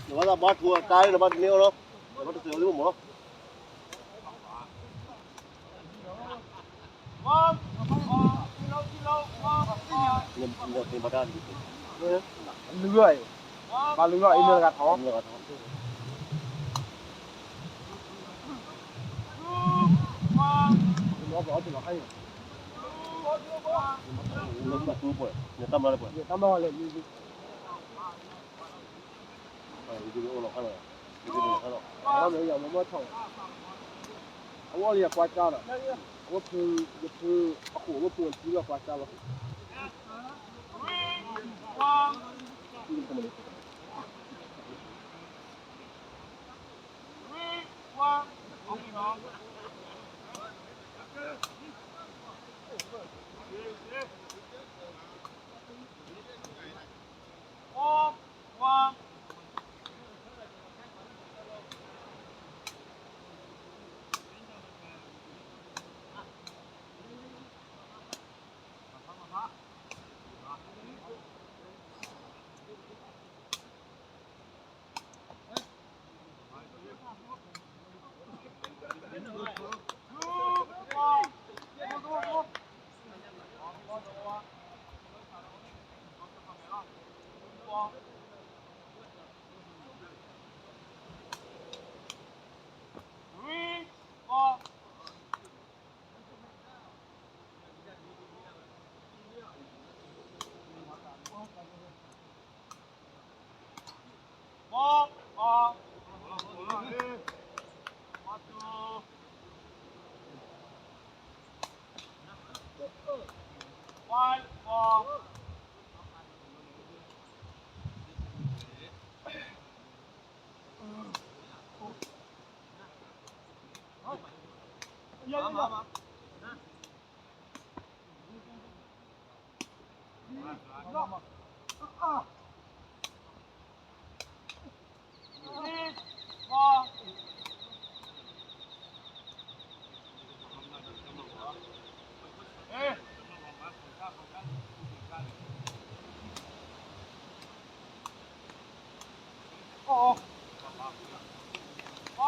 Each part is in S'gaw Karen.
နဘၣ်သးဘါထူအတၢ်လၢနဘၣ်တန့ၢ်အီၤလီၤ, နဘၣ်တသ့အီၤလၢမ့ၢ်လီၤ. နသ့ဘၣ်တၢ် လုၢ်လီၤအံၤ, ဘၣ်လုၢ်လီၤအံၤ နဂၤထီၣ်, နဂၤထီၣ်. နတၢ်မၤလဲၣ်, အဝဲလၢယကွၢ်ကၢ်လီၤ, အဝဲဖု, ယဖု, အဃိ အဝဲဖုအထံလီၤကွၢ်ကၢ်လီၤ.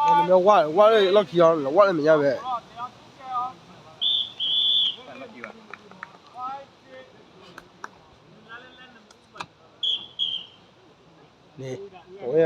Ê, နမ့ၢ်ဝါ, ဝါလၢလီၢ်ခံအီၤ, ဝါလၢမဲာ်ညါဝဲ. န့ၣ်, အဝဲ,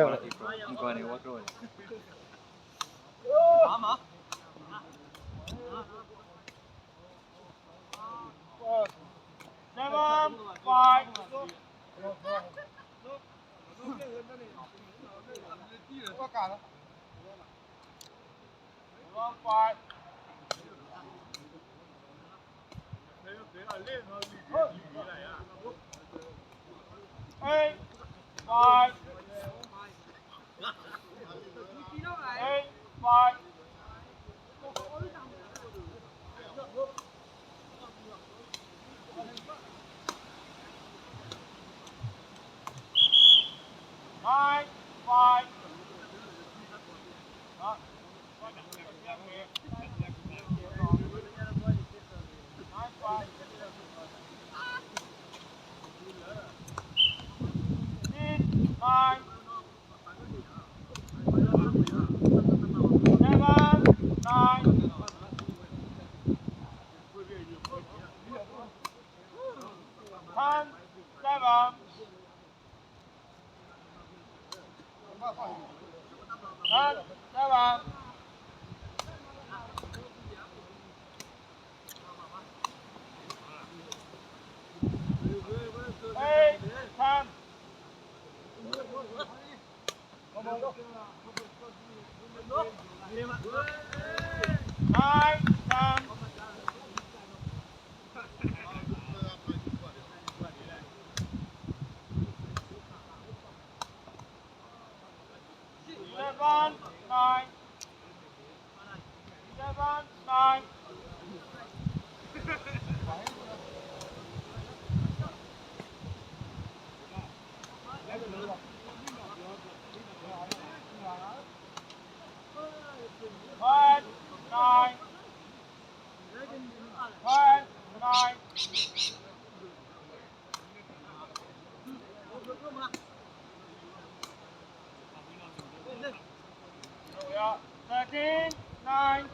Thirteen, nine.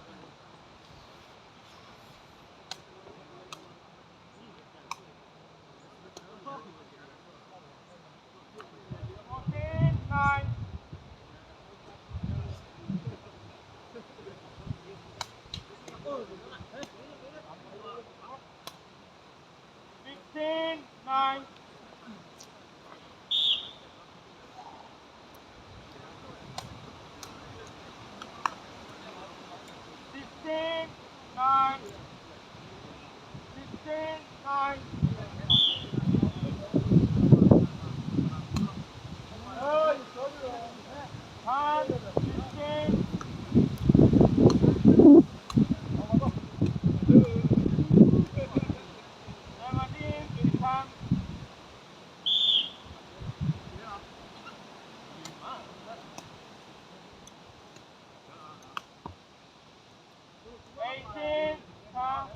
Fourteen, nine. Fifteen, nine. Sixteen, nine. Sixteen, nine. Time, fifteen. Seventeen, time. Eighteen, time.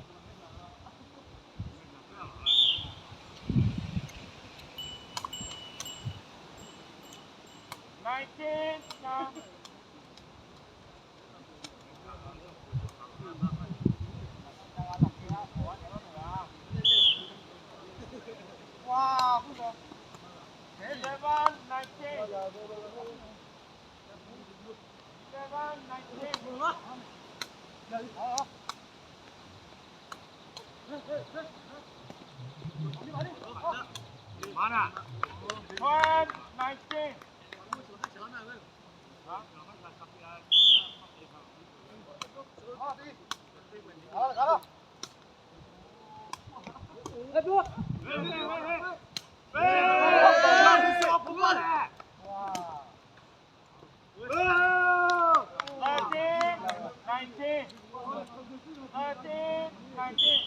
Nineteen, time. Wow, eleven, nineteen. Eleven, nineteen. Twelve, nineteen. Thirteen, nineteen. Thirteen, nineteen.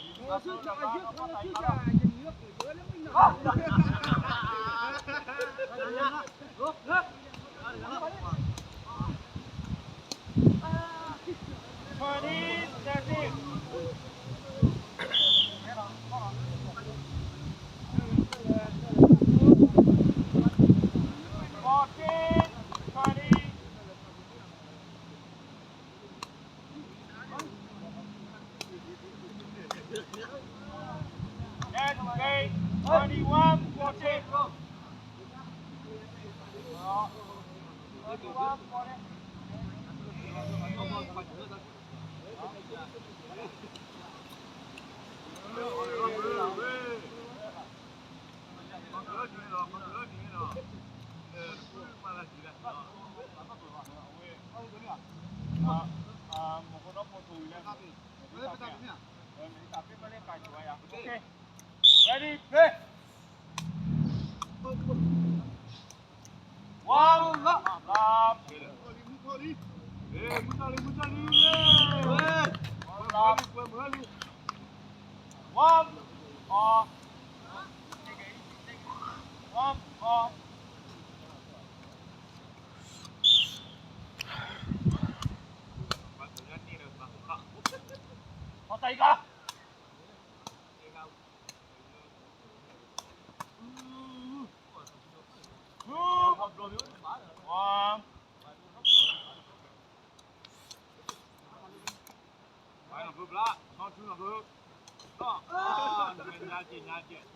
Twenty, thirteen. Fourteen, twenty. That's great. Twenty-one, fourteen. Twenty-one, fourteen. Okay. Ready, play. One, love. One, love. One, all. One, all.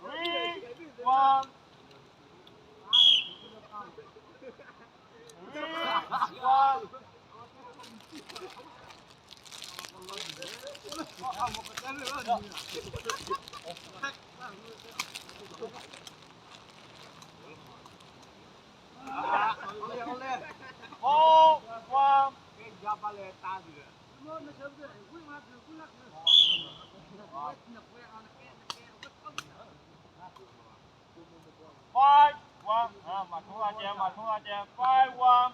Three, one. Three, one. Four, one. Five, one. မၤထိၣ်အါကဲ, မၤထိၣ်အါကဲ, five, one.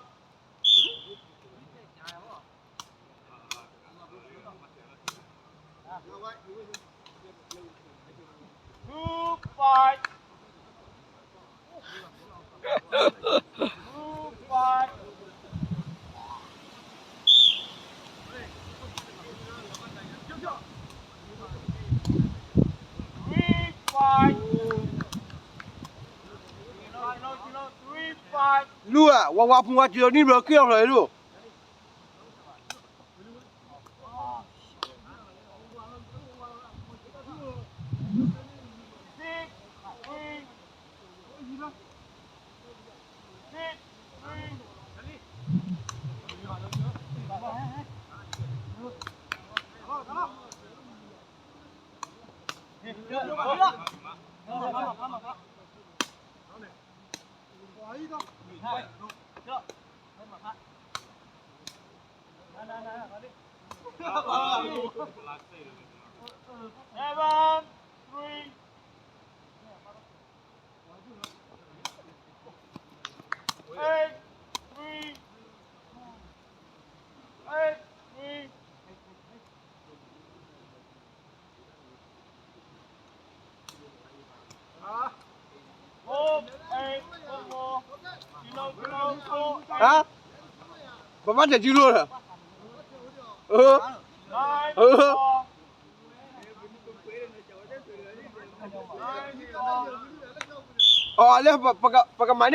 Two, five. Two, five. Three, five. လူဧါ, ဝါဝါဖုဝါစံးလီၤနံၣ်ဘျီက့ၢ်အီၤဖျိးလိၤ. Seven, three. Eight, three. Eight, three. Four, eight, four, four. Kilo, kilo, four, eight. Hả? Bà bắt là chưa luôn hả? Ừ. Nine, four. Ờ, leo, bà, bà, bà, bà, bà, bà,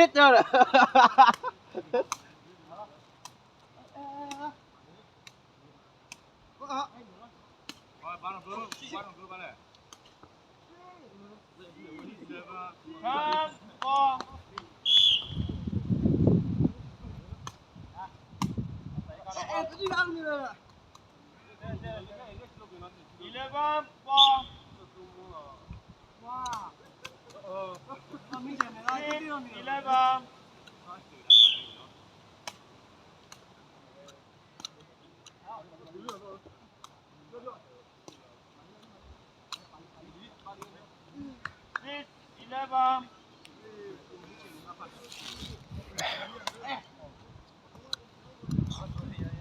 Eleven, four. Eleven. Six, eleven.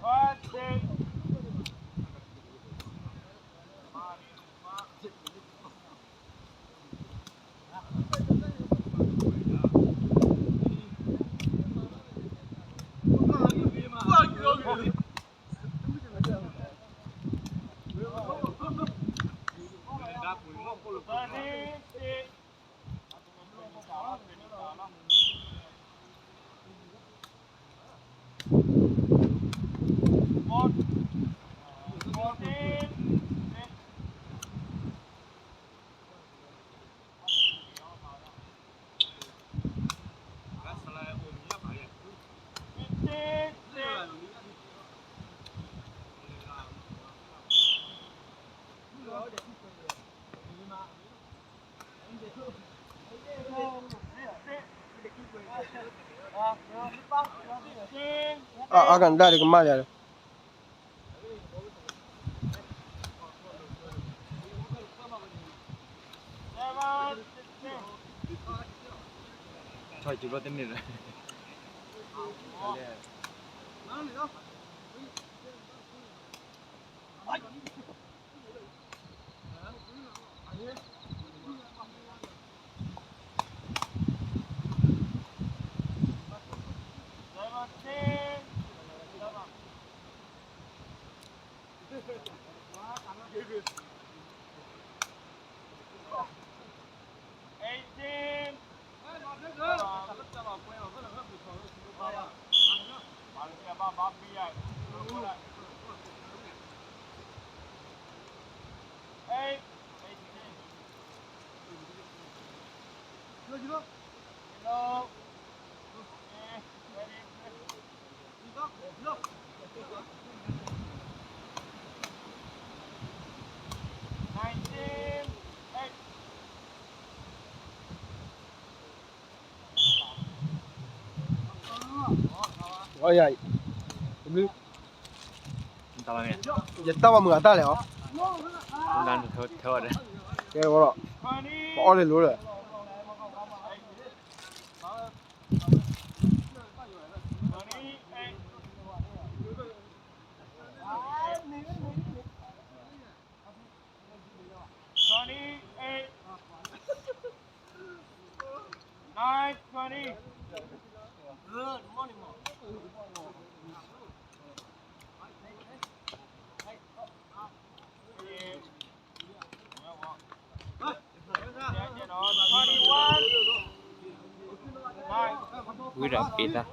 Five, six. Ɔ, အကနၣ်တၢ်ဒ်ကမၣ်ယၤလီၤ. ဆီၣ်ကဘျီတန့ၢ်လၢ ယတၢ်ဘၣ်မုာ်အတၢ်လဲၣ်အီၤ, ကဲဝဲလီၤ, ပအီၣ်လၢလိၤဒီး Twenty-eight. Nine twenty. Twenty-one. Nine. ဝံၤဒီးပ့ၤသး,